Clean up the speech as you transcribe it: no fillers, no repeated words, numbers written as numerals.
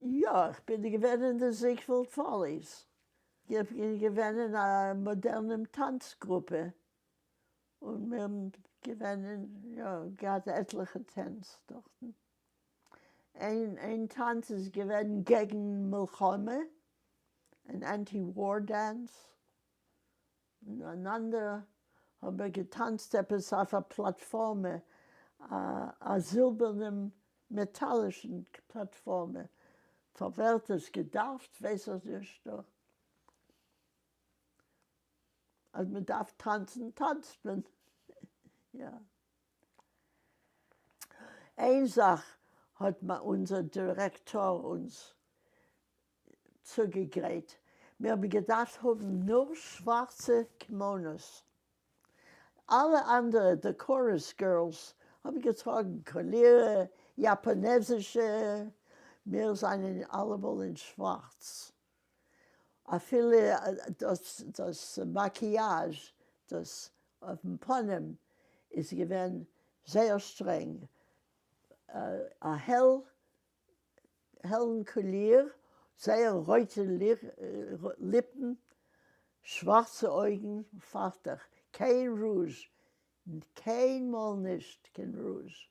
יא, איך בין געווען אין די Ziegfeld Follies. איך בין געווען אין א מאדערנעם טאנץ גרופע, און מיר האבן געווען אין, יא, געהאט עטליכע טענץ דארטן. איין איין טאנץ איז געווען געגן מלחמה, אן anti war dance, און אן אנדערע האבן מיר געטאנצט עפעס אויף א פלאטפארמע, א זילבערנעם מעטאלישן פלאטפארמע, פאר ווער האט עס געדארפט ווייס איך נישט, נאר אז מען דארף טאנצן טאנצט מען, יא. איין זאך האט אונזער דירעקטאר אונז צוגעגרייט, מיר האבן געדארפט האבן נאר שווארצע קימאנאס, אלע אנדערע די chorus girls האבן געטראגן קאלירע יאפאנעזישע, מיר זענען אלעמאל אין שווארץ, אפילו דאס דאס מאקיאזש דאס אויפן פנים איז געווען זייער שטרענג, א העל העלן קאליר, זייער רויטע ליפן, שווארצע אויגן, פארטיג, קיין רוזש, קיינמאל נישט קיין רוזש.